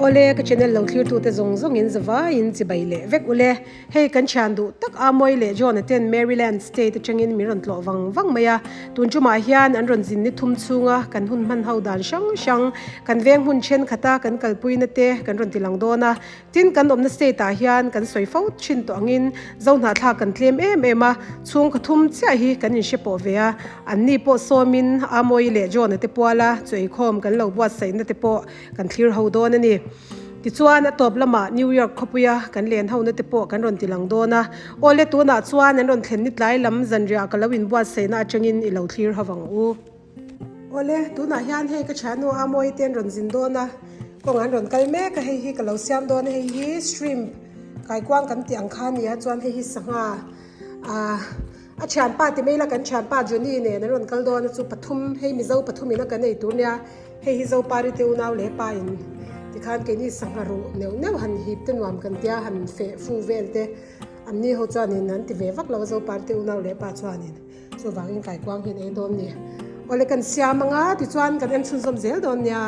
Awle, ka channel lo thlirtute zawng zawngin zavaiin chibai leh vek ule. Hei kan thian duh tak Amoy leh John-a ten Maryland state atangin min rawn tlawh vang vang mai a. Tun tumah hian an rawn zin ni thum chhunga kan hun hman ho dan hrang hrang, kan veng hmun thenkhat a kan kalpuina te kan rawn tilang dawn a. Tin, kan awmna state ah hian kan sawi fo thin tawh angin Zohnahthlak kan tlem em em a, chhungkhaw thum chiah hi kan inhre pawh ve a. Anni pawh sawmin Amoy leh John-a te puala chaw eikhawm kan lo buatsaihna te pawh kan thlir ho dawn a ni. Tichuan, a tawp lamah New York khawpuia kan len hona te pawh kan rawn ti lang dawn a. Awle, tunah chuan an rawn thlen ni tlai lam zanriah ka lo inbuatsaihna atangin i lo thlir ho vang u. Awle, tunah hian hei ka thiannu Amawi te an rawn zin dawn a, kawng an rawn kal mek a, hei hi ka lo siam dawn a, hei hi shrimp kaikuang kan tih ang kha a ni a, chuan hei hi sangha ah a thianpa ti mai ila kan thianpa Johnny nen an rawn kal dawn a chu pathum hei Mizo pathum in a kan ei tur nia. Hei hi Zopari te unau leh pa in tikhan keini sangha ruh neuh neuh han hip te nuam kan tia han feh fu vel te an ni ho chuanin an ti ve vak lo a Zopari te unau leh pa chuanin chuvangin kaikuang hian ei dawn ni. Awle kan siam anga tichuan kan en chhunzawm zel dawn nia.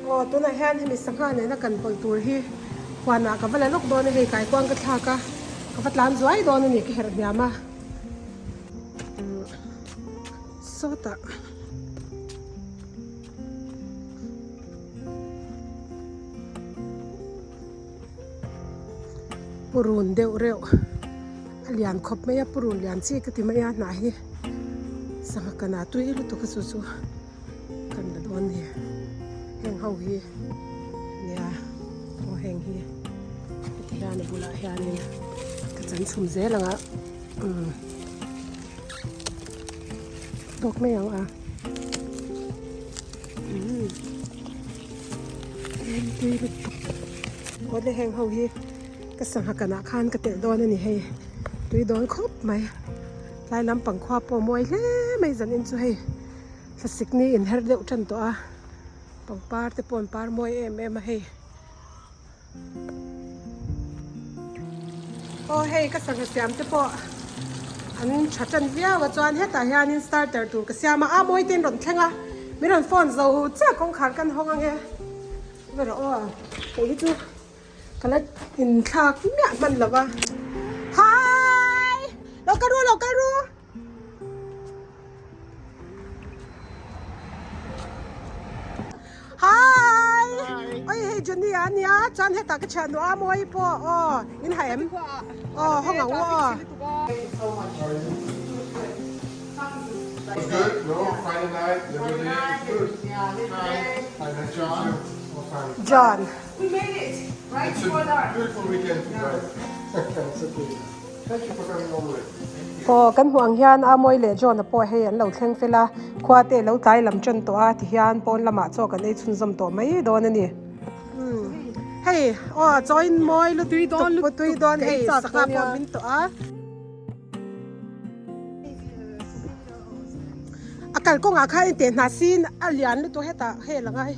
Aw tunah hian hemi sangha nena kan pawlh tur hi huanah ka va la lawk dawn a hei kaikuang ka thlak a ka va tlan zuai dawn a ni ka herh hniam a sawtah. Purun deuh reuh a lian khawp mai a purun lian chi ka ti mai a hnah hi sangha kana tui lutuk a chu chu kan la dawn a ni heng ho hi nia aw heng hi heti hian a bulah hianin ka chan chhum zel ang a umm. Tawk mai ang a. Tui lutuk. Awle heng ho hi ka sangha kanah khan ka telh dawn a ni hei. Tui dawn khawp mai. Tlai lampang khua pawh mawi hle mai zanin chu hei. Thlasik ni inher deuh tan tawh a. Pangpar te pawh an par mawi em em a hei. Aw hei ka sangha siam te pawh an tha tan viau a chuan hetah hianin starter tur ka siam a a mawi ten rawn thleng a min rawn phone zo chiah kawngkhar kan hawng ange va rawh aw hei hi chu ka la inthlak miah hman lo va hi lo kal ru lo kal ru. Hi! Oi hei Johnny a nia chuan hetah ka thian nuah a mawi pawh aw in ha em aw hawng ang u aw. John. Aw kan hmuh ang hian Amoy leh John-a pawh hei an lo thleng fel a, khua te lo tlai lam tan tawh a tihian pawn lamah chaw kan ei chhunzawm tawh mai dawn a ni. Umm hei aw chaw in mawi lutuk tui dawn hei sangha pawh min tawh a. A kalkawngah khan in teh hna sin a lian lutuk hetah hei a lang a hei.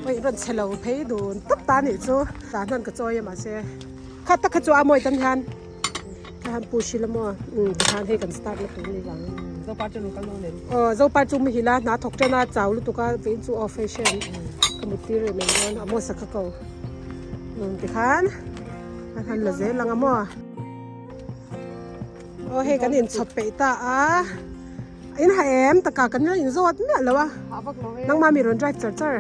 Oi rawn chhe lo phei dun tawp ta nih chu tah hnan ka chawi a mahse kha tak kha chu a mawi tan hian ka han push ila maw umm tikhan hei kan start na tur ni vang aw zopa chu muhil a hna thawk tan a chau lutuk a vawiin chu off hei hriat ka mut tir rih mai dawn a mawsa kha ko umm tikhan a han la zel ang a maw aw hei kan inchhawp peih ta a. In ha em taka kan la inzawt miah lo a nangmah mi rawn drive char char.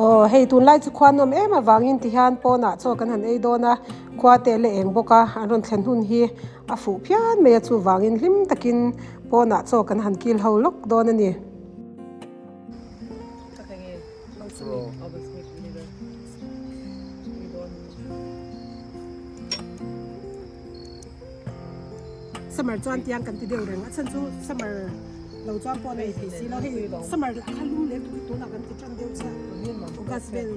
Aw hei tunlai chu khua nawm em avangin tihian pawnah chaw kan han ei dawn a khua te la eng bawk a an rawn thlen hun hi a fuh phian mai a chuvangin hlim takin pawnah chaw kan han kil ho lawk dawn a ni. Summer chuan tiang kan ti deuh reng a chhan chu summer lo chuan pawh nei thei si lo hei summer lah kha lum lem tui tunah kan ti tan deuh chiah August vel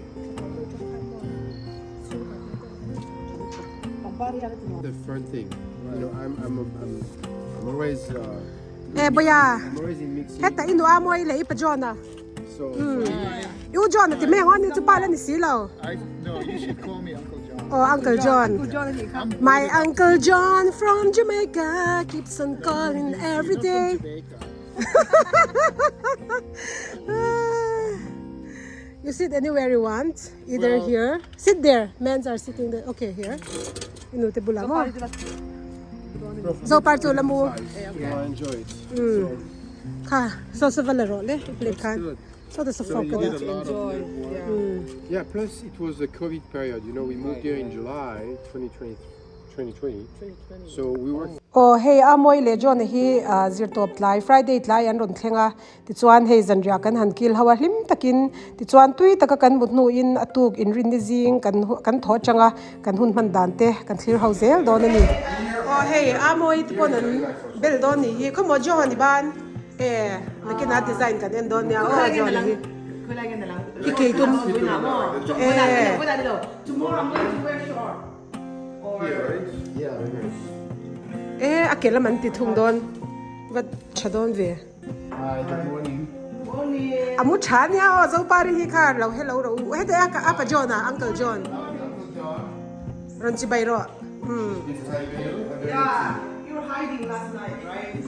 The fern thing. You know, I'm I'm I'm I'm always uh, Eh boya I'm always in mixing. heta inu a mawi leh i pa John a So i u John a ti mai ang aw ni chu pa la ni si lo. I no, you should call me Uncle John. Oh Uncle John. My Uncle John from Jamaica keeps on calling every day. You sit anywhere you want, either here. Sit there. Men's are sitting there. Okay, here. Inu te bulah maw. Zopar chu la mu. I enjoy it. So, Kha, so sa va la rawh le, i plate khan. good. So ta sa So fork you ka did dah. a lot of legwork. Yeah, plus it was the COVID period. You know, we moved here in July 2020, 2020. So we were Aw hei a mawi leh John-a hi zirtawp tlai Friday tlai an rawn thleng a tichuan hei zanriah kan han kil ho a hlim takin tichuan tui taka kan mut hnuin a tuk inrinni zing kan kan thaw atanga kan hun hman dan te kan thlir ho zel dawn a ni. Aw hei a mawi te pawn an bel dawn nih hi khawmaw John i ban e nakinah design kan en dawn nia aw John-a hi i kei tum e. E a ke lam an ti thung dawn va tha dawn ve. A mu tha nia aw Zopari hi kha lo hello rawh u hete a a pa John a uncle John rawn chi bai rawh umm.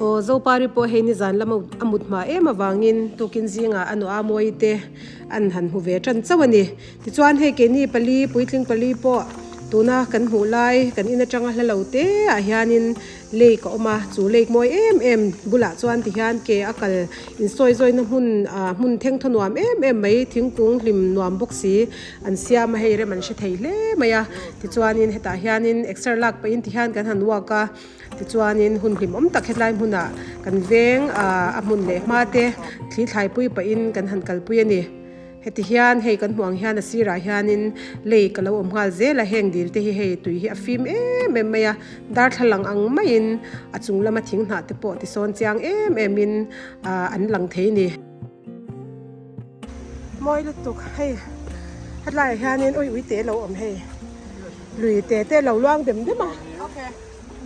Aw Zopari pawh hei nizan lama a mut hma em avangin tukin zingah a nuah mawi te an han hmu ve tan chauh a ni. Tichuan hei keini pali, puitling pali pawh tuna kan hmuh lai kan in atanga hla lo te ah hianin lake a awm a, chu lake mawi em em bulah chuan tihian ke a kal insawi zawina hmun ah hmun thengthaw nuam em em mai thingkung hlim nuam bawk si an siam a, hei rem an hre thei hle mai a. Tichuanin hetah hianin exer lak pahin tihian kan han walk a, tichuanin hun hlimawm tak hetlai hmunah kan veng ah a hmun leh hma te thli thlaipui pahin kan han kalpui a ni. Heti hian hei kan hmuh ang hian a sirah hianin lei ka lo awm nghal zel a, heng dil te hi hei tui hi a fim em em mai a, darthlalang ang maiin a chung lama thing hnah te pawh tisawn chiang em em in ah an lang thei a ni. Mawi lutuk hei hetlaiah hianin ui ui te lo awm hei lui te te lo luang dem dem a.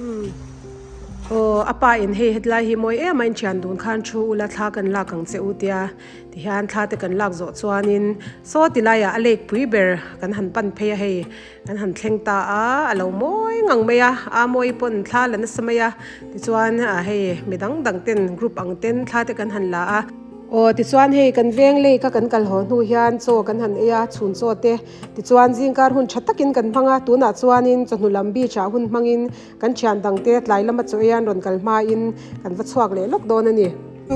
Umm aw a pa in hei hetlai hi mawi em a inthian dun khan thu ula thla kan lak ang che u tia. Tihian thla te kan lak zawh chuanin saw ti laiah a lake pui ber kan han pan phei a hei kan han thleng ta a a lo mawi ngang mai a a mawi pawn thla la nasa mai a tichuan ah hei mi dang dang ten group ang ten thla te kan han la a. Aw tichuan hei kan veng lake a kan kal haw hnu hian chaw kan han ei a chhun chaw te tichuan zingkar hun tha takin kan hmang a tunah chuanin chawhnu lam beach ah hun hmangin Kan thian dangte tlai lama chaw ei an rawn kal hmain kan va chhuak leh lawk dawn a ni.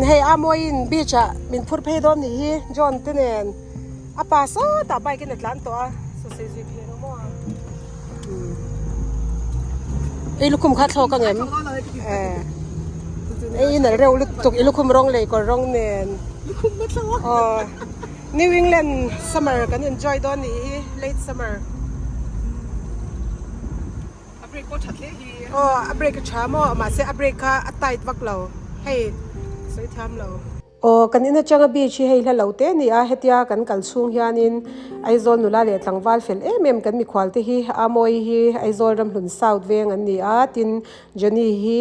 Hei Amoiin beach ah min phur phei dawn nih hi John te nen a pa sawtah bike in a tlan tawh a saw sei zui phei ang maw a ei lukhum kha thlawk ang em eh ei in al reuh lutuk i lukhum rawng leh kawr rawng nen aw New England summer kan enjoy dawn nih hi late summer. A brake pawh that hle hi. Aw a brake a tha maw mahse a brake kha a tight vak lo hei sawi thiam lo. Aw kan in atanga beach hi hei hla lo te a ni a hetia kan kal chhung hianin Aizawl nula leh tlangval fel em em kan mikhual te hi Amawi hi Aizawl ramhlun south veng an ni a tin Johnny hi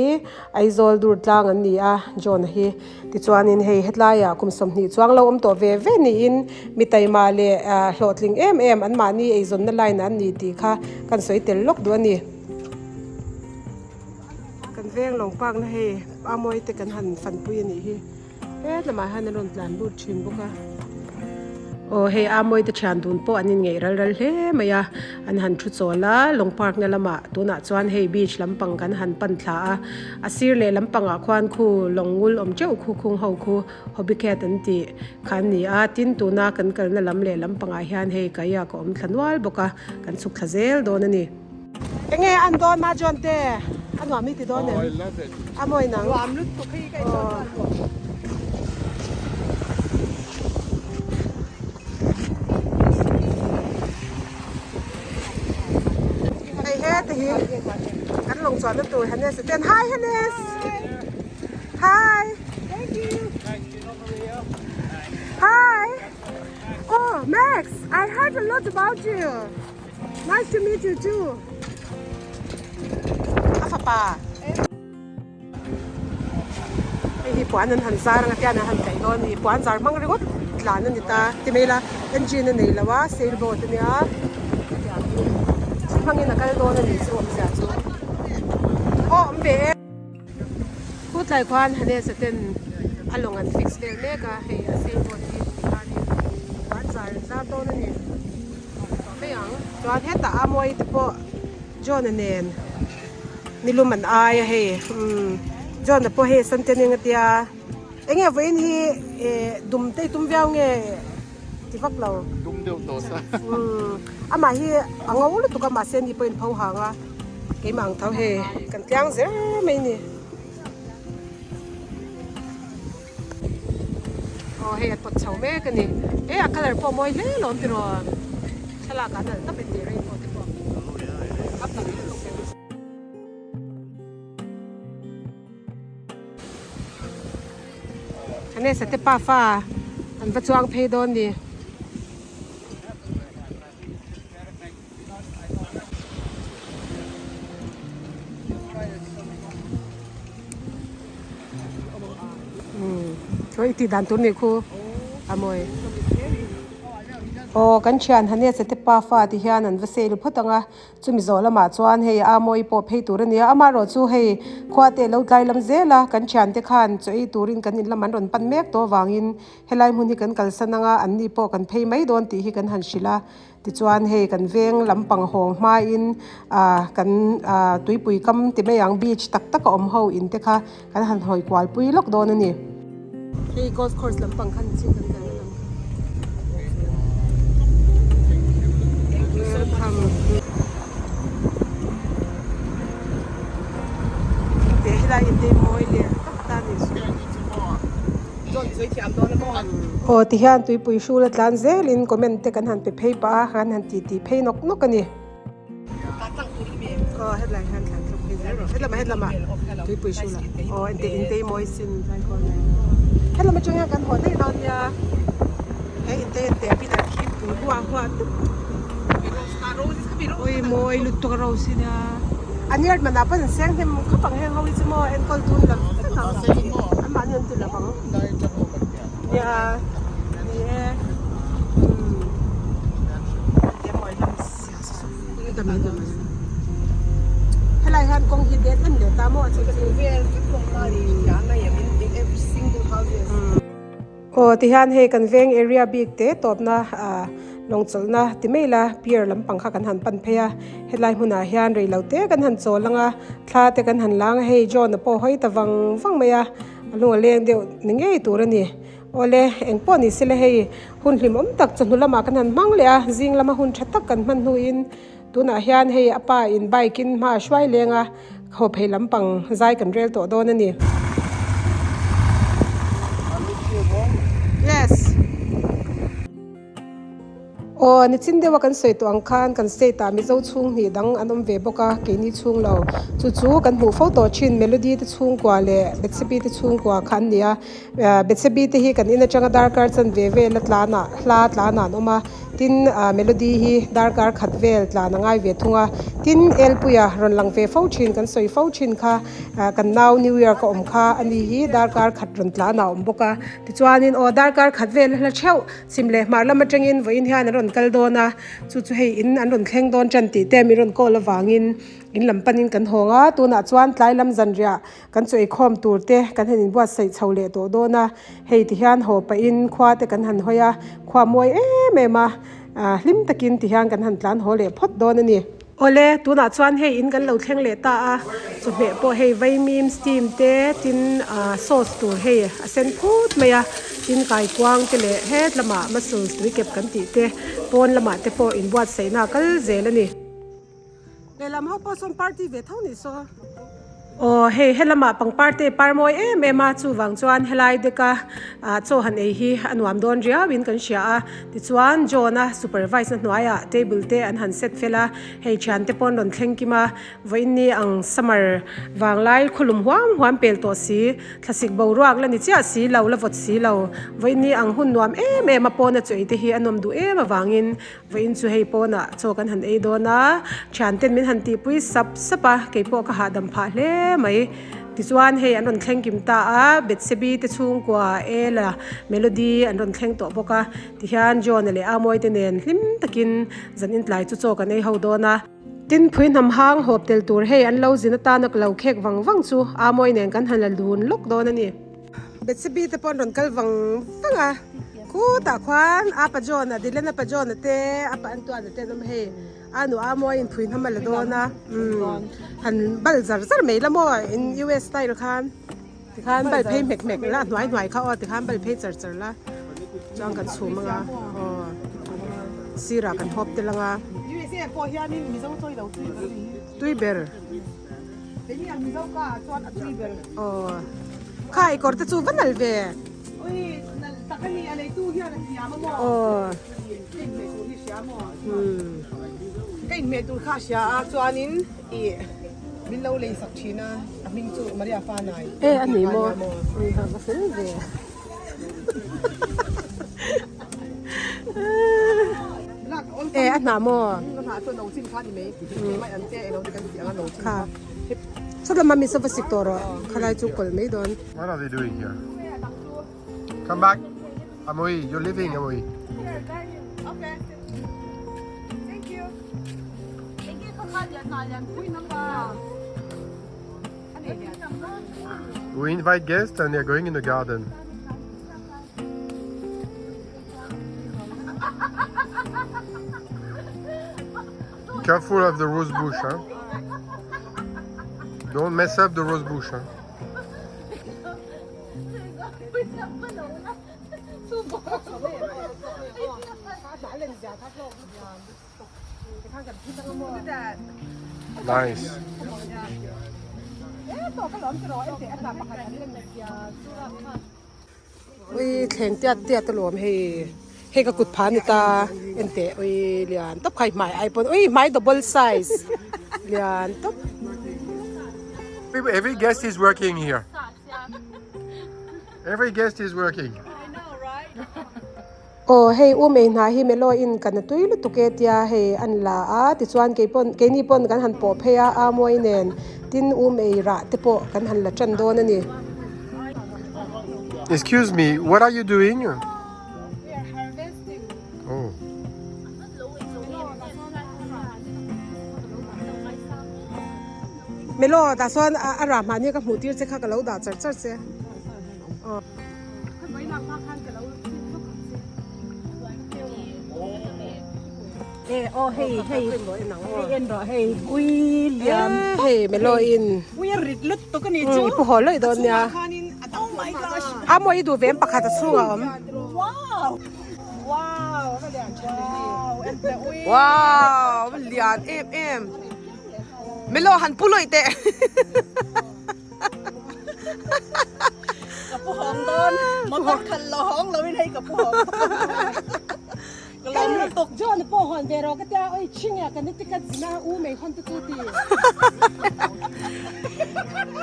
Aizawl dur tlang an ni a John-a hi Tichuanin hei hetlaiah kum 20 chuang lo awm tawh ve ve niin mi taima leh hlawhtling em em anmahni eizawnna line ah an ni tih kha kan sawi tel lawk duh a ni. Kan veng lawng park na hei Amawi te kan han fanpui a nih hi. Hetlamah hian an rawn tlan lut thin bawk a. Aw hei Amawi te thian dun pawh an inngeih ral ral hle mai a, an han thu chawl a, lawng park na lamah tunah chuan hei beach lampang kan han pan thla a. A sir leh lampangah khuan khu lawng ngul awm teuh khu khung ho khu hobby cat an tih kha an ni a, tin tuna kan kalna lam leh lampangah hian hei kayak a awm thla nual bawk a, kan chhuk thla zel dawn a ni. Enge an dawn ma John te a nuam i ti dawn em? A mawi nang. Nuam lutuk hei ka enchawn chuan nuam. Hei hete hi kan lawng chuanna tur Hannes a ten hi Hannes hi hi oh Max I heard a lot about you nice to meet you too a fapa Hei hi puan an han zar ang a tian an han kaih dawn a ni puan zar hmang ringawt tlan a ni ta ti mai ila engine a nei lo a sail boat a nia thil hmangin a kal dawn a ni chu awmzia chu aw awm ve e. Khutlai khuan Hanesa ten. A lawng an fix vel mek a, hei a sail boat hi tikhanin an zar zar dawn a ni tawh mai ang. Chuan hetah a mawi te pawh John-a nen nilum an ai a hei umm John-a pawh hei santen eng a tia eng nge vawiin hi eh dum te i tum viau nge ti vak lo. Dum deuh tawh sa. Umm amah hi a ngo lutuk a mahse ni pawhin pho hang a keimah ang tho hei kan tliang zel mai a ni. Aw hei a pawt chho mek a ni e a colour pawh a mawi hle lawm tiraw thlalak ah nalh tak in rainbow te pawh a pawt lutuk e. Vanessa te pafa an va chuang phei dawn ni. Chuan i tih dan tur nih khu a mawi. Aw kan thian Hanesa te pafa ti hian an va sail phawt ang a, chumi zawh lamah chuan hei a mawi pawh phei tur a ni a, amaherawh chu hei khua te lo tlai lam zel a, kan thian te khan chaw ei turin kan in lam an rawn pan mek tawh avangin helai hmun hi kan kalsan ang a, an ni pawh kan phei mai dawn tih hi kan han hrilh a. Tichuan hei kan veng lampang hawng hmain ah kan ah tuipui kam ti mai ang beach tak tak a awm ho in te kha kan han hawi kual pui lawk dawn a ni. Hei golf course lampang khan chin kan kalna lam kha. Welcome. Te helai in te mawi leh tak ta ni. Aw tihian tuipui hrul a tlan zelin comment te kan han pe phei pah a kan han ti ti phei nawk nawk a ni. Aw hetlai hian thlan thlawk phei zel rawh hetlama hetlama tuipui hrul ah aw inte inte mawi sin tlai khawn mai hetlama atang hian kan haw daih dawn nia he inte inte pillar khi pui huah huah tawp ui mawi lutuk a rose hi nia a near manah pawn an seng hnem khawp ang heng ho hi chu maw enkawl tun lo vek ang anmahni an ti lo vang nia ni e umm helai hian kawng hi det em leh ta maw a chhan chu Aw tihian hei kan veng area bik te tawpna ah lawng chawlhna ti mai la pier lampang kha kan han pan phei a helai hmunah hian rei lo te kan han chawl ang a thla te kan han lang a hei John a pawh hawi ta vang vang mai a a lung a leng deuh ni ngei tur a ni awle eng pawh ni sela hei hun hlimawm tak chawhnu lamah kan han hmang leh a zing lama hun tha tak kan hman hnuin tunah hian hei a pa in bike in hma a hruai leng a. Haw phei lampang zai kan rel tawh dawn a ni. Yes. Aw nichin deuha kan sawi tawh ang khan kan state ah Mizo chhung hnih dang an awm ve bawk a, keini chhung lo. Chu chu kan hmuh fo tawh thin Melody te chhungkua leh Bethsebi te chhungkua kha an ni a. Bethsebi te hi kan in atanga darkar chanve vel a tlanah hla tlanah an awm a. Tin, Melody hi darkar khat vel tlan a ngai ve thung a. Tin, Elpuia rawn lang ve fo thin, kan sawi fo thin kha, kan nau New York a awm kha a ni hi darkar khat rawn tlan a awm bawk a. Tichuanin aw darkar khat vel a hla theuh, chhim leh hmar lam atangin vawiin hian an rawn kal dawn a, chu chu hei in an rawn thleng dawn tan tih te min rawn call avangin in lam panin kan hawng a. Tunah chuan tlai lam zanriah Kan chaw eikhawm tur te kan han inbuatsaih chho leh tawh dawn a, hei ti hian haw pahin khua te kan han hawi a, khua mawi em em a, hlim takin ti hian kan han tlan haw leh phawt dawn a ni. Awle, tunah chuan hei in kan lo thleng leh ta a, chawhmeh pawh hei vaimim steam te tin sauce tur hei a sen phut mai a, tin kaikuang te leh het lamah mussels tui kep kan tih te pawn lamah te pawh inbuatsaihna a kal zel a ni. Lehlam ho pawh sawn party ve tho ni saw. Aw hei helamah pangpar te par mawi em em a chuvang chuan helai deka ah chaw han ei hi a nuam dawn riau in kan hria a tichuan John a supervise na hnuaiah table te an han set fel a hei thian te pawn rawn thleng kim a vawiin ni ang summer vanglai khawlum huam huam pel tawh si thlasik boruak la ni chiah si lo la vawt si lo vawiin ni ang hun nuam em em a pawna chaw ei te hi a nawm duh em avangin Vawiin chu hei pawnah chaw kan han ei dawn a, thianten min han tihpui sap sap a, keipawh ka hahdam phah hle mai. Tichuan hei an rawn thleng kim ta a, Bethsebi te chhungkua, Ella, Melody an rawn thleng tawh bawk a, tihian John-a leh Amoy te nen hlim takin zan intlai chu chaw kan ei ho dawn a. Tin, phui hnam hang hawp tel tur hei an lo zin atana ka lo khek vang vang chu Amoy nen kan han la dun lawk dawn a ni. Bethsebi te pawh an rawn kal vang vang a, khutah khuan Apa John-a, Dylan-a pa John-a te, Apa Antoine-a te an awm hei. A nu a mawi in phui hnam a la dawn a, umm han bal zar zar mai la maw in US style khan tikhan bal phei hmek hmek la a hnuai hnuai kha aw tikhan bal phei char char la chuan kan chhum anga aw sirah kan hawp tel anga tui ber aw kha i kawr te chu va nalh ve aw. Ka inhmeh tur kha a hria a chuanin ih min lo lei sak thin a a hming chu Maria Fanai E a ni maw ui ha va fel ve e a hnah maw a hnah chuan no chin kha ni mai keimah an che elo te kan tih ang a no chin kha sawtlama mi saw va sik tawh rawh khalai chu kawlh mai dawn. What are they doing here? Come back. Amoi, you're leaving, Amoi. We invite guests and they're going in the garden. Careful of the rose bush, huh? Don't mess up the rose bush, huh? Nice. Ui thleng tiat tiat alawm hei hei ka kut phah a ni ta enteh ui lian tawp kha hmai ai pawn ui hmai double size lian tawp. Every guest is working here. Every guest is working. Aw hei u mei hna hi Melo in kan a tui lutuk e tia hei an la a tichuan kei pawn keini pawn kan han pawh phei a Amuai nen tin u mei rah te pawh kan han la tan dawn a ni. Excuse me, what are you doing? We are harvesting. Oh. Melo tah chuan a rah mahni ka hmuh tir che kha ka lo dah char char che. Hei Melo in i pu haw lawih dawn nia a maw i duh ve em pakhat a chhungah a awm. Wow lian em em Melo han pu lawih teh. Ka pu hawng dawn motor khalh lo hawng lo in hei ka pu hawng ka lawm lutuk. John pawh hawn ve rawh ka tia oi chhing ah kan ticket zina u mei hawn te chu ti.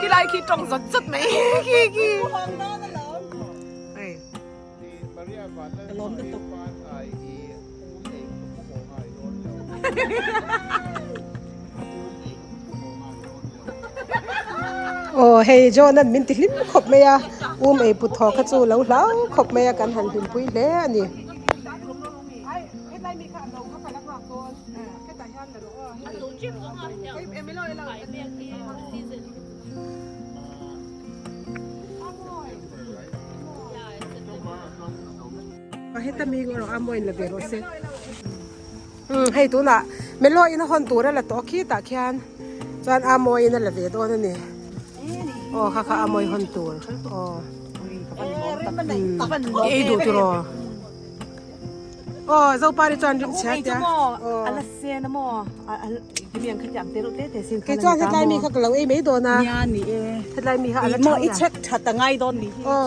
Khilai khi tawng zawt zawt mai khi khi. Pu hawng dawn alawm. Hei. Ka lawm lutuk. Aw hei John an min ti hlim khawp mai a um ei put thaw kha chu lo hlau khawp mai a kan han hlimpui hle a ni. Heta mi erawh a mawiin la ve rawh se. Umm hei tunah Melo in a hawn tur a la tawh khi tah khian chuan a mawiin a la ve dawn a ni. Aw kha kha a mawi hawn tur aw. I ei duh tur aw. Aw Zopari chuan rim chhia tia. Aw. Kei chuan hetlai mi kha ka lo ei mai dawn a. Hetlai mi kha a la tha a. Aw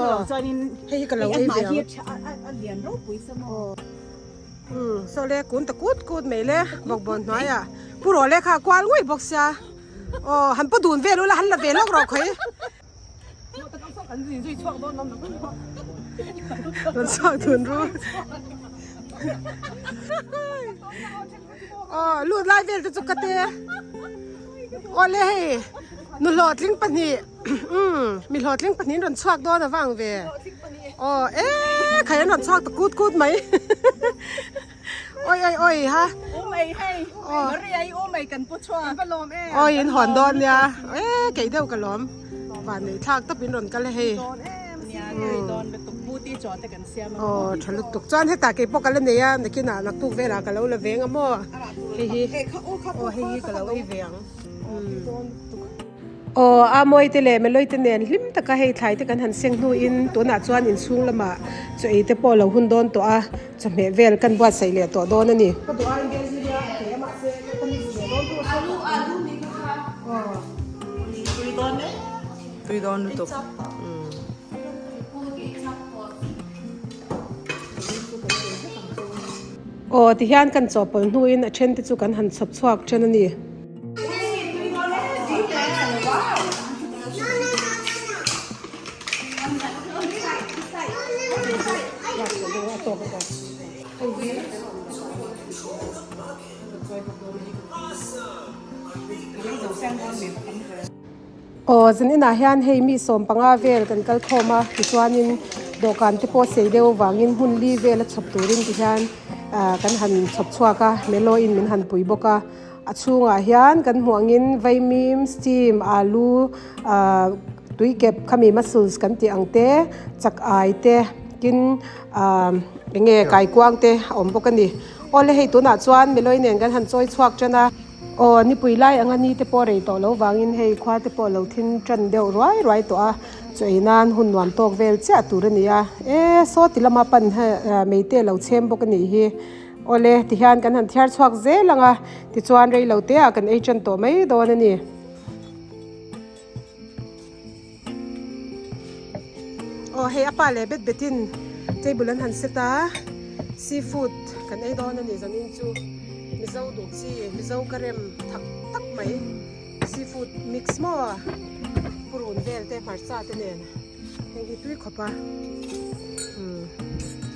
hei hi ka lo ei ve ang. Umm saw le kun ta kut kut mai le bawkbawn hnuaiah pu rawh le kha kual ngawih bawk sia aw han pu dun vel ula han la ve lawk rawh khawi. Rawn chhuak dun ru. Aw lut lai vel te chu ka te. Aw le hei nu hlawhtling pahnih umm mi hlawhtling pahnih an rawn chhuak dawn avang ve. Aw e khai an rawn chhuak ta kut kut mai. Oi oi oi ha. Um ei hei. Maria i um ei kan pu chhuak. Ka lawm e. Oi in hawn dawn nia. E kei deuh ka lawm. Van nei thlak tawp in rawn kal e hei. Dawn em. Aw tha lutuk chuan hetah keipawh ka la nei a nakinah naktuk velah ka lo la veng a maw hei hi aw hei hi ka lo ei ve ang aw a mawi te leh melawii te nen hlim taka hei thlai te kan han seng hnuin tunah chuan inchhung lamah chaw ei te pawh a lo hun dawn tawh a chawhmeh vel kan buatsaih leh tawh dawn a ni. Tui dawn lutuk. Aw tihian kan chawhpawlh hnuin a then te chu kan han chhawp chhuak then a ni. Aw zan inah hian hei mi 15 vel kan kal khawm a tichuanin dawhkan te pawh sei deuh avangin hmun li vel a chhawp turin ti hian ah kan han chhawp chhuak a melo in min han pui bawk a a chhungah hian kan hmuh angin vaimim steam alu ah tuikep khami muscles kan tih ang te chak ai te tin ah eng nge kaikuang te a awm bawk a ni awle hei tunah chuan melo nen kan han chawi chhuak tan a. Aw nipui lai anga ni te pawh rei tawh lo vangin hei khua te pawh lo thin tan deuh ruai ruai tawh a chaw ei nan hun nuam tawk vel chiah tur a ni a e saw ti lama pan mei te lo chhem bawk a nih hi awle tihian kan han thiar chhuak zel ang a tichuan rei lo te ah kan ei tan tawh mai dawn a ni. Aw hei a pa leh bet betin table an han set a seafood kan ei dawn a ni zanin chu mizo duh chi mizo ka rem thak tak mai seafood mix maw purun vel te hmarcha te nen heng hi tui khawp a umm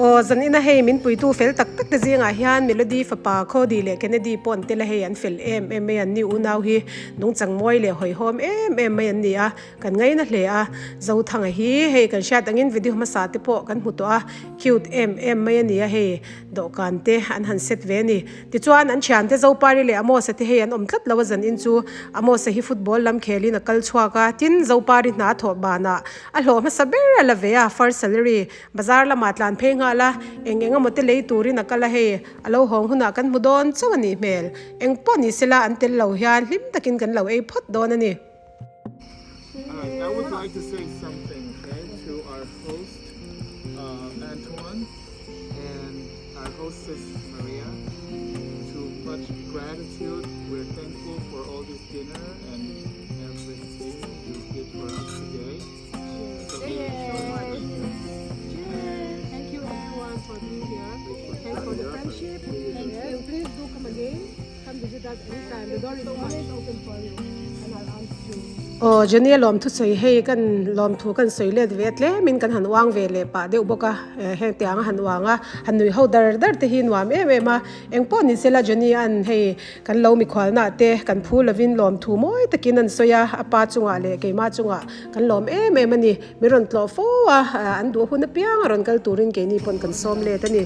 aw zanin a hei min puitu fel tak tak te zingah hian Melody fapa Cody leh Kennedy pawh an tel a hei an fel em em mai an ni unau hi nungchang mawi leh hawihhawm em em mai an ni a. Kan ngaina hle a, Zothanga hi hei kan hriat angin video hmasa te pawh kan hmu tawh a, cute em em mai a ni a hei dawhkan te an han set ve a ni. Tichuan an thiante Zopari leh Amosa te hei an awm tlat lo a zan in chu Amosa hi football lam khelin a kal chhuak a, tin Zopari hna thawh banah a hlawh hmasa ber a la ve a, first salary bazar lamah tlan phei nghal a, eng eng emaw te lei turin a kal a hei a lo hawng hunah kan hmu dawn chauh a nih hmel. Eng pawh ni sela an tel lo hian hlim takin kan lo ei phawt dawn a ni. I would like to say something okay to our host uh, Antoine and our hostess Maria. To much gratitude, we're thankful for all this dinner and everything you did for us today. So we enjoyed it. Cheers! Thank you everyone for being here. Thanks for the friendship. Thank you. Please do come again. Come visit us anytime. The door is always open for you and our aunts too. Aw Jenny a lawm thusawi hei kan lawmthu kan sawi let ve tlem in kan han uang ve leh pah deuh bawk a heng tiang a han uang a han nui ho dar dar te hi nuam em em a eng pawh ni sela Jenny an hei kan lo mikhual nah te kan phu lovin lawmthu mawi takin an sawi a a pa chungah leh keimah chungah kan lawm em em a ni min rawn tlawh fo a an duh hun apiang a rawn kal turin keini pawn kan sawm let a ni.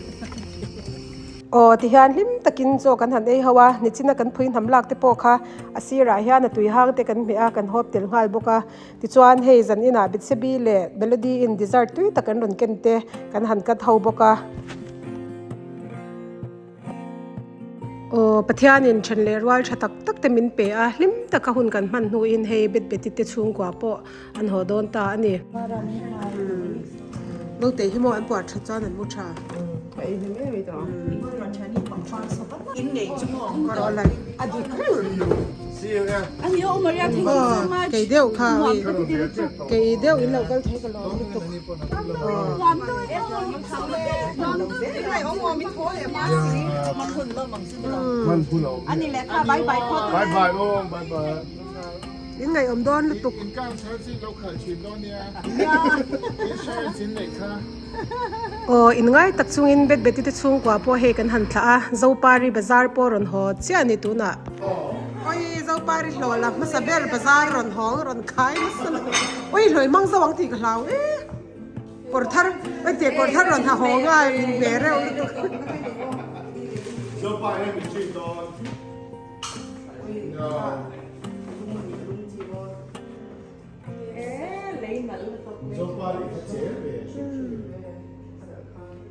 Aw tihian hlim takin chaw kan han ei ho a, nichina kan phui hnam lak te pawh kha a sirah hian a tui hang te kan hmeh a, kan hawp tel nghal bawk a. Tichuan hei zan inah Bethsebi leh Melody in dessert tui tak an rawn ken te kan han cut ho bawk a. Aw Pathianin then leh rual tha tak tak te min pe a, hlim taka hun kan hman hnuin hei Betbeti te chhungkua pawh an haw dawn ta a ni. Naute hi maw an puar that chuan an mu tha. Kei deuh kha kei deuh in lo kal thei ka lawm lutuk. In ngaihawm dawn lutuk. Aw in ngai tak chungin bet beti te chhungkua pawh hei kan han thlah a, Zopari bazar pawh rawn haw chiah a ni tunah. Awi Zopari hlawh la hmasa ber bazar rawn hawng rawn khai nasa lo. Awi hlawih mang zo ang tih ka hlau e. Kawr thar awi teh kawr thar rawn ha haw nga in hne reuh lutuk.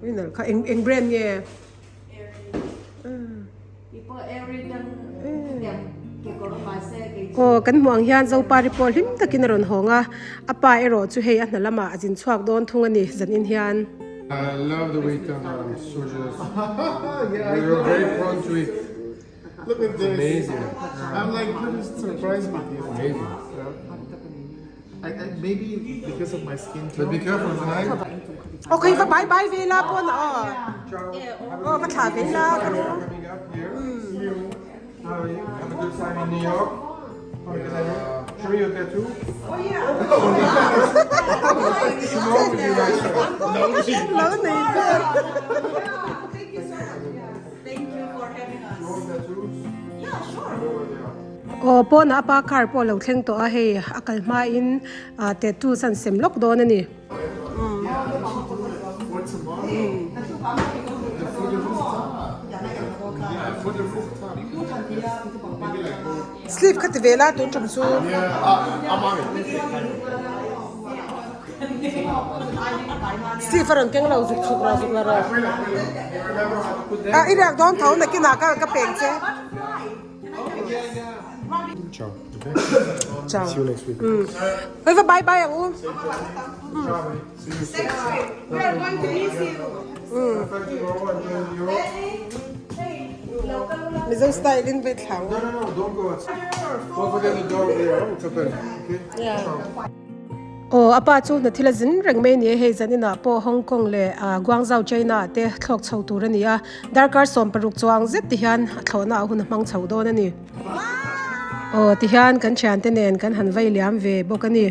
Winner kha eng eng brand nge? Aw kan hmuh ang hian Zopari pawh hlim takin a rawn hawng a, a pa erawh chu hei a hna lamah a zin chhuak dawn thung a ni zanin hian. I love the way it turned out, I'm so jealous. We were very prone to it. Look at this. Amazing. I'm like pretty surprised with this. Amazing. I, I, maybe because of my skin But tone. be careful tonight. Aw kei va bye bye ve la pawn a aw. Ciao. Have a Aw va thlah ve la ka good ru. coming up here. See you. How are you? Have a good time in New York. Have a good time. Show me your tattoo. Oh yeah. Tomorrow will be nicer. Lo nei vel. You want tattoos? Yeah, sure. I know where they are. Aw pawnah a pa car pawh a lo thleng tawh a hei a kal hmain ah tattoo chu an sem lawk dawn a ni. Sleeve kha ti ve la tun tum chu. Sleeve a rawn keng lo zuk chhuk rawh zuk la rawh. Ah i riak dawn tho nakinah ka ka peng che. Ciao. Ciao. See you next week. Hei va bye bye ang u. Ciao. See you soon. We are going to miss you. Have tomorrow and join Europe. Mizo style in vai thlang. No, no, no, don't go outside. Don't forget the door there. It's open. Okay? Yeah. Ciao. Aw a pa chu hna thil a zin reng mai a ni a, hei zaninah pawh Hong Kong leh Guangzhou China ah te thlawk chho tur a ni a, darkar 16 chuang zet ti hian a thlawhna ah hun a hmang chho dawn a ni. Aw ti hian kan thiante nen kan han vei liam ve bawk a ni.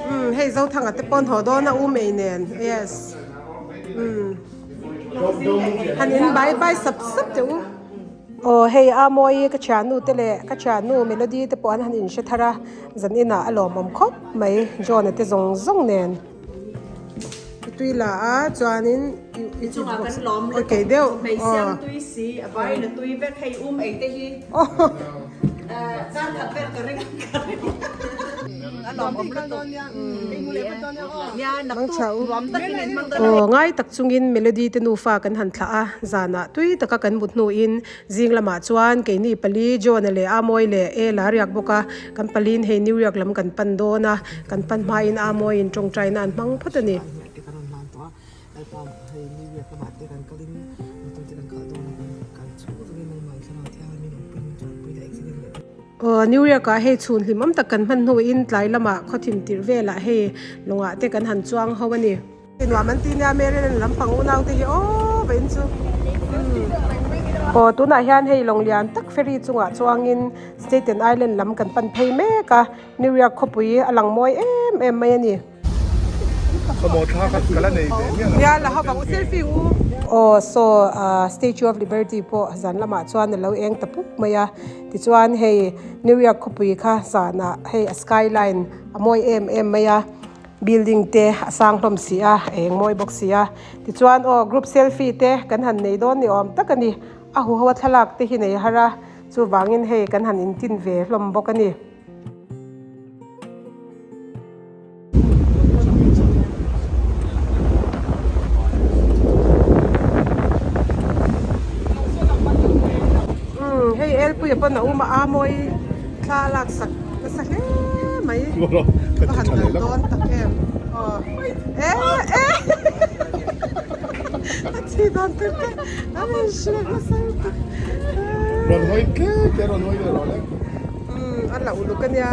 Umm hei Zothanga te pawn haw dawn a u mei nen yes umm han in bye bye sap sap teh u. Aw hei a mawi ka thiannu te leh ka thiannu Melody te pawh an han inhre thar a, zan inah a lawmawm khawp mai John-a te zawng zawng nen. I tui la a chuanin i Chungah kan lawm aw kei deuh lutuk hmeichhia tui si a vaiin a tui vek hei um ei te hi kar khat vel ka ring ka ring a lawmawm lutuk nia naktuk nuam takin in hmang dawn a. Aw ngai tak chungin Melody te nufa kan han thlah a, zanah tui taka kan mut hnuin zing lamah chuan keini pali John-a leh Amawi leh Ella a riak bawk a, kan paliin hei New York lam kan pan dawn a, kan pan hmain Amawiin tawngtaina an hmang phawt a ni. Aw New York ah hei chhun hlim awm tak kan hman hnuin tlai lamah khawthim tirh velah hei lawngah te kan han chuang ho a ni. Nuam an ti nia Maryland lampang unau te hi aw vawiin chu aw tunah hian hei lawng lian tak ferry chungah chuangin Staten Island lam kan pan phei mek a New York khawpui a lang mawi em em mai a ni. Nia la ho vang u selfie u. Aw saw Statue of Liberty pawh zan lamah chuan a lo eng ta pup mai a tichuan hei New York khawpui kha zanah hei a skyline a mawi em em mai a. Building te a sang hlawm si a, a eng mawi bawk si a. Tichuan aw group selfie te kan han nei dawn ni awm tak a ni. A huho a thlalak te hi nei har a, chuvangin hei kan han intin ve hlawm bawk a ni. Umm hei Elpuia pawn a um a, a mawi thla a laksak nasa hle mai. Ka han dal dawn tak em aw eh eh a thi dan tur te a rawn hrilh nasa lutuk Rawn hawi tlem te rawn hawi leh rawh le. Umm a la uluk a nia.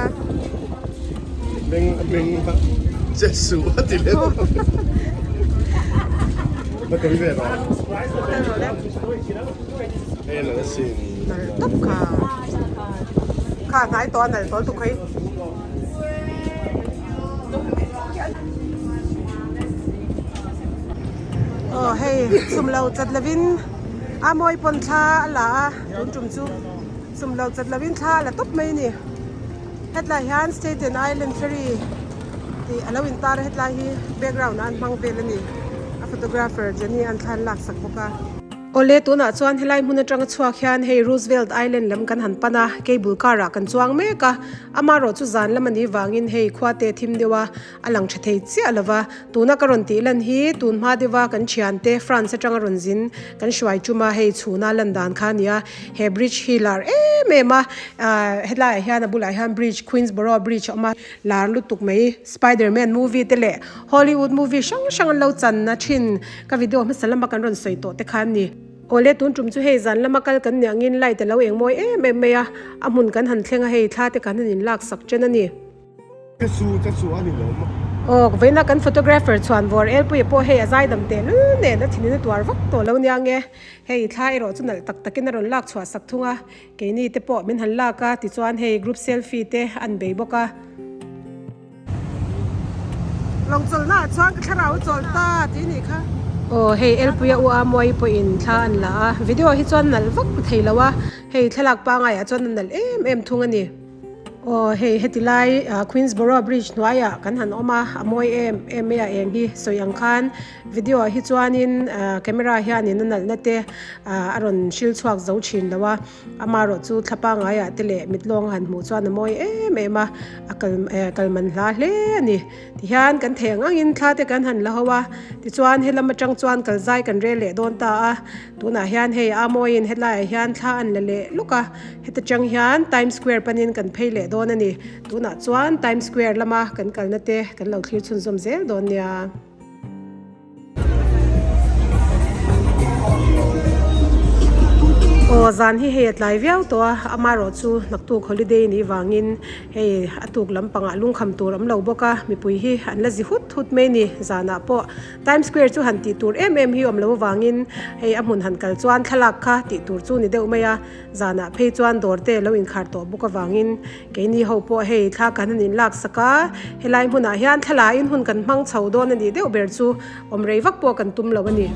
Meng meng Jesu a ti leh tawh. Va tel ve rawh. Tel rawh le. Hei a nalh asin. Nalh tawp kha. Kha hnai tawh a nalh tawl tuk hei. Aw hei chum lo chat lovin a mawi pawn thla a la a tun tum chu chum lo chat lovin thla a la tawp mai a ni hetlai hian Staten Island ferry tih a lo intar a hetlai hi background ah an hmang vel a ni a photographer Jenny an thla an laksak bawk a. Awle, tunah chuan helai hmun atanga chhuak hian hei Roosevelt Island lam kan han pan a, cable car ah kan chuang mek a, amarawh chu zan lam a nih vangin hei khua te thim deuh a, a lang tha thei chiah lo va, tuna ka rawn tih lan hi tun hma deuha kan thiante France atanga rawn zin kan hruai tum a, hei chhuna lan dan kha a ni a, he bridge hi lar em em a, ah helaiah hian a bulah hian bridge Queensboro bridge a awm a, lar lutuk mai Spiderman movie te leh Hollywood movie hrang hrang an lo chan na thin ka video hmasa lama kan rawn sawi tawh te kha a ni. Awle tun tum chu hei zan lama kal kan nih angin light a lo eng mawi em em mai a, a hmun kan han thleng a hei thla te kan han in lak sak chen a ni. Ka su ka su a ni lo maw. Aw vawiina kan photographer chhuan vawr elpuia pawh hei a zaidam teh lul nen a thinin a tuar vak tawh lo nia nge hei thla erawh chu nalh tak takin a rawn lak chhuah sak thung a keini te pawh min han lak a tichuan hei group selfie te an bei bawk a. Lawng chawlhna ah chuan ka thlarau a chawl ta tih anih kha. Aw hei Elpuia u a Mawi pawhin thla an la a, video hi chuan nalh vak thei lo a, hei thlalak pangai ah chuan a nalh em em thung a ni. Aw hei heti lai Queensboro Bridge hnuaiah kan han awm a, a mawi em em mai a eng hi sawi ang khan video ah hi chuanin camera hianin a nalhna te a rawn hril chhuak zo thin lo a. Amaherawh chu thla pangaiah te leh mit lawng han hmuh chuan a mawi em em a, a kal eh kal man hla hle a ni. Tihian kan theih ang angin thla te kan han la ho a, tichuan helam atang chuan kal zai kan rel leh dawn ta a, tunah hian hei a mawiin hetlaiah hian thla an la leh lawk a, heta tang hian Times Square panin kan phei leh dawn a ni. Tunah chuan Times Square lama kan kalna te kan lo thlir chhunzawm zel dawn nia. Aw zan hi hei a tlai viau tawh a amaherawh chu naktuk holiday nih vangin hei a tuk lampangah lungkham tur awm lo bawk a mipui hi an la zi hut hut mai a ni zanah pawh Times Square chu han tih tur em em hi awm lo avangin hei a hmun han kal chuan thlalak kha tih tur chu ni deuh mai a zanah phei chuan dawr te lo inkhar tawh bawk avangin Keini ho pawh hei thla kan han inlak sak a, helai hmunah hian thlalaiin hun kan hmang chho dawn a nih deuh ber chu awm rei vak pawh kan tum lo a ni.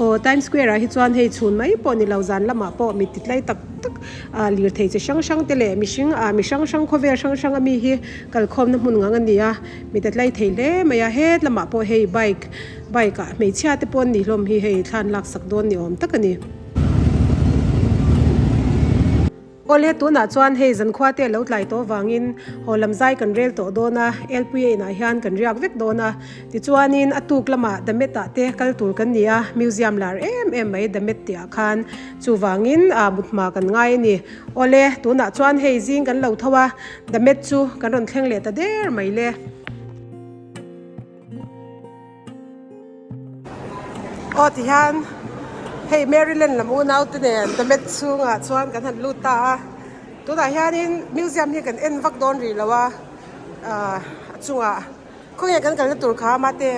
Aw Times Square ah hi chuan hei chhun mai pawh ni lo zan lamah pawh mi ti tlai tak tak ah lirthei chi hrang hrang te leh mihring ah mi hrang hrang khawvel hrang hrang ami hi kalkhawmna hmun ngang a ni a, mi ti tlai thei hle mai a, het lamah pawh hei bike Bike ah hmeichhia te pawh an nih hlawm hi hei thlan lak sak dawn ni awm tak a ni. Awle tunah chuan hei zankhua te a lo tlai tawh vangin haw lam zai kan rel tawh dawn a, Elpuia inah hian kan riak vek dawn a. Tichuanin a tuk lamah Damet ah te kal tur kan ni a, museum lar em em mai Damet tih ah khan chuvangin ah mut hma kan ngai a ni. Awle tunah chuan hei zing kan lo tho a, Damet chu kan rawn thleng leh ta der mai le. Aw ti hian hei Maryland lam unau te nen Damet chhungah chuan kan han lut ta a tunah hianin museum hi kan en vak dawn rih lo a ah a chungah khawnge kan kalna tur kha mate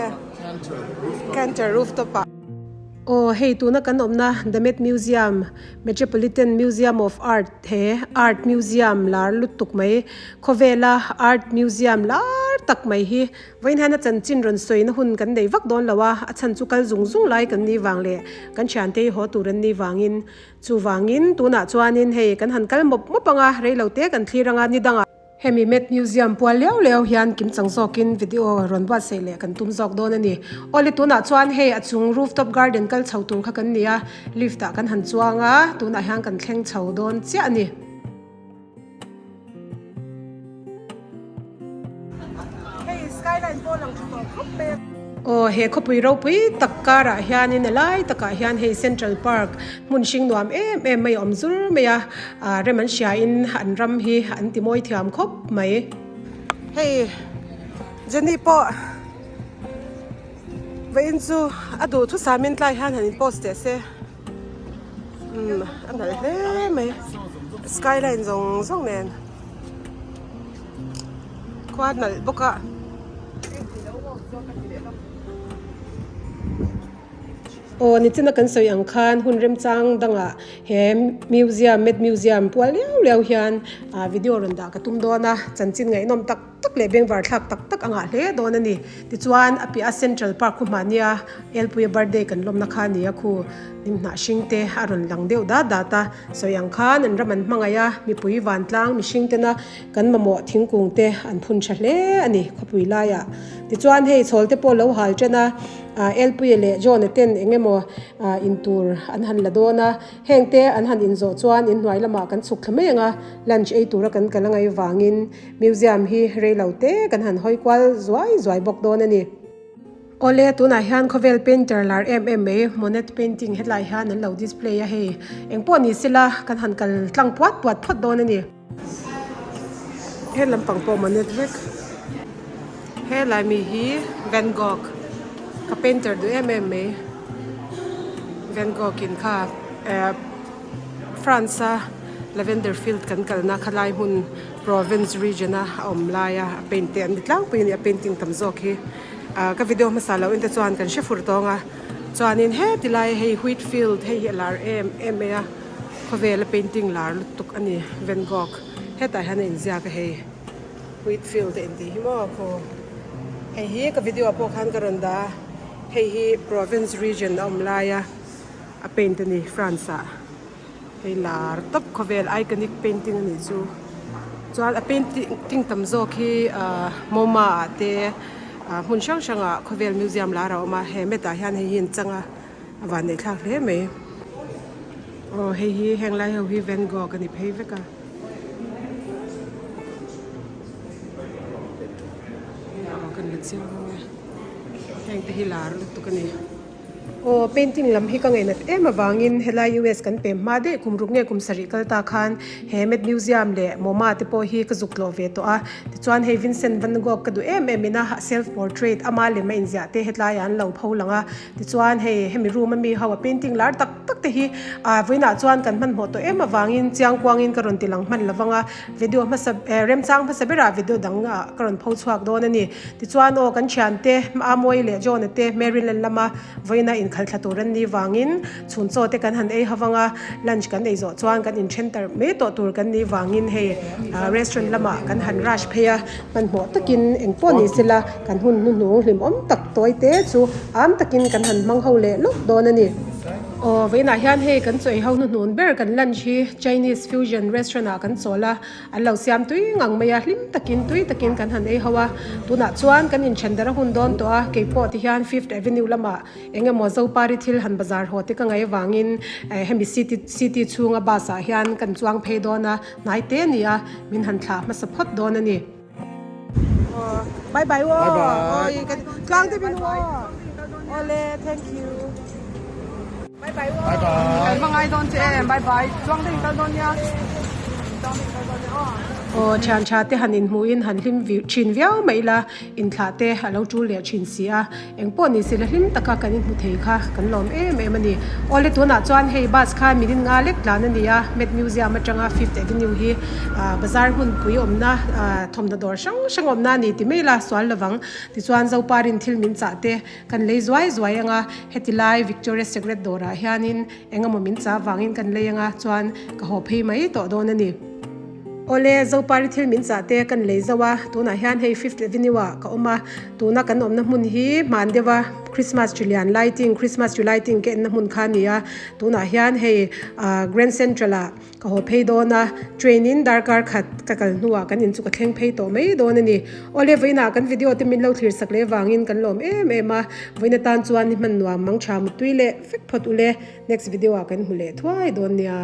Cantor rooftop ah. Aw hei tuna kan awmna Damet Museum Metropolitan Museum of Art he art museum lar lutuk mai khawvela art museum lar tak mai hi Vawiin hian a chanchin rawn sawina hun kan nei vak dawn lo a, a chhan chu kal zung zung lai kan nih vang leh kan thiante hi haw tur an nih vangin. Chuvangin tunah chuanin hei kan han kal mawp mawp ang a, rei lo te kan thlir ang a, ni dangah. Hemi Met Museum pual liau liau hian kim chang zawkin video rawn buatsaih leh kan tum zawk dawn a ni. Awle tunah chuan hei a chung rooftop garden kal chho tur kha kan ni a, lift ah kan han chuang a, tunah hian kan thleng chho dawn chiah a ni. Hei skyline pawh lang tha tawh khawp mai a. Aw he khawpui ropui tak karah hianin a lai takah hian hei Central Park hmun hring nuam em em mai a awm zur mai a, ah rem an hriain an ram hi an ti mawi thiam khawp mai. Hei Jenny pawh vawiin chu a duh thusamin tlai hian han in post teh se. Umm a nalh hle mai skyline zawng zawng nen khua nalh bawk a. Aw nichina kan sawi ang khan hun remchang dangah he museum met museum pual liau liau hian ah video rawn dah ka tum dawn a chanchin ngaihnawm tak. tak leh bengvar thlak tak tak a ngah hle dawn a ni. Tichuan a piah a Central Park khu hmahnia Elpuia birthday kan lawmna kha a ni a khu hnim hnah hring te a rawn lang deuh dat dat a, sawi ang khan an ram an hmangaih a, mipui vantlang mihring tena kan mamawh thingkung te an phun tha hle a ni khawpui laiah. Tichuan hei chhawl te pawh lo hal ṭan a, Elpuia leh John-a ten eng emaw intur an han la dawn a, Heng te an han inzawh chuan inhnuai lamah kan chhuk thla mai ang a, lunch ei tura kan kal angai vangin museum hi rei lo te kan han hawi kual zuai zuai bawk dawn a ni. Awle, tunah hian khawvel painter lar em em mai Monet painting hetlai hian an lo display a hei, engpawh ni sela kan han kal tlang puat puat phawt dawn a ni. He lampang pawh Monet vek. Helai mi hi Van Gogh ka painter duh em em mai Van Gogh in kha eh France a Lavender field kan kalna khalai hmun Provence region a a awm laia a paint te an ni tlangpui a ni a painting tam zawk hi ah ka video hmasa loh en te chuan kan hre fur tawng a chuanin heti lai hei wheat field hei hi a lar em em mai a khawvela painting lar lutuk a ni Van Gogh hetah hian a inziak a hei. Wheatfield a intih hi maw khaw hei hi ka video ah pawh khan ka rawn dah a hei hi Provence region a awm laia a paint a ni France ah hei lar tawp khawvel iconic painting a nih chu chuan a painting tam zawk hi ahh MoMA ah te ah hmun hrang hrang ah khawvel museum lar a awm a he met ah hian hei hi an chang a a vanneih thlak hle mai aw hei hi heng lai ho hi Van Gogh a ni phei vek a. Kan la chiang ang e heng te hi lar lutuk a ni aw painting lam hi ka ngainat em avangin helai US kan pem hma daih kum ruk nge kum sarih kal ta khan he Met Museum leh MoMA te pawh hi ka zuk tlawh ve tawh a tichuan hei Vincent van Gogh ka duh em em in a self portrait ama lem a inziah te hetlai ah an lo pho lang a tichuan hei hemi room ami ho a painting lar tak tak te hi ah vawiinah chuan kan hmanhmawh tawh em avangin chiangkuangin ka rawn ti lang hman lovang a video hmasa eh remchang hmasa berah video dang ah ka rawn pho chhuak dawn a ni tichuan aw kan thiante Amawi leh John-a te Maryland lama vawiina inkhal thla tur an ni vangin chhun chaw te kan han ei havang a lunch kan ei zawh chuan kan inthen tar mai tawh tur kan nih vangin hei ah restaurant lamah kan han rush phei a hmanhmawh takin engpawh ni sela kan hun hnuhnung hlimawm tak tawi te chu am takin kan han hmang ho leh lawk dawn a ni. Aw vawiinah hian hei kan chaw ei ho hnuhnun ber kan lunch hi Chinese fusion restaurant ah kan chawl a, an lo siam tui ngang mai a, hlim takin tui takin kan han ei ho a, tunah chuan kan inthen darh a hun dawn tawh a, keipawh ti hian Fifth Avenue lamah eng emaw Zopari thil han bazar haw te ka ngaih avangin hemi city city chhunga bus ah hian kan chuang phei dawn a, hnai te a ni a, min han thlah hmasa phawt dawn a ni. Bye bye wo. Bye bye. Tlang te bin wo. Ole thank you. Bye bye wo. Bye bye. Kan hmangai dawn che em. Bye bye. Tlang te in kal dawn nia. Tlang te in kal dawn nia aw. Aw thian tha te han inhmuh in han hlim thin viau mai ila inthlah te a lo tul leh thin si a. Engpawh ni sela hlim taka kan inhmu thei kha kan lawm em em a ni. Awle tunah chuan hei bus kha minute nga lek tlan a ni a, Met Museum atanga Fifth Avenue hi bazar hmunpui awmna thawmhnaw dawr hrang hrang awmna a ni ti mai la sual lovang. Tichuan Zoparin thil min chah te kan lei zuai zuai anga heti lai Victoria Secret dawrah hianin eng emaw min chah vangin kan lei anga chuan ka haw phei mai tawh dawn a ni. Awle, Zopari thil min chah te kan lei zauh a, tunah hian hei Fifth Avenue ah ka awm a, tuna kan awmna hmun hi hman deuh a Christmas tree lian lighting, Christmas tree lighting ka enna hmun kha a ni a, tunah hian hei ah Grand Central ah ka haw phei dawn a, train in darkar khat ka kal hnuah kan in chu ka thleng phei tawh mai dawn a ni. Awle, vawiinah kan video te min lo thlir sak leh vangin kan lawm em em a, vawiin atan chuan ni hman nuam mang tha muttui leh vek phawt ule, next video ah kan hmu leh thuai dawn nia.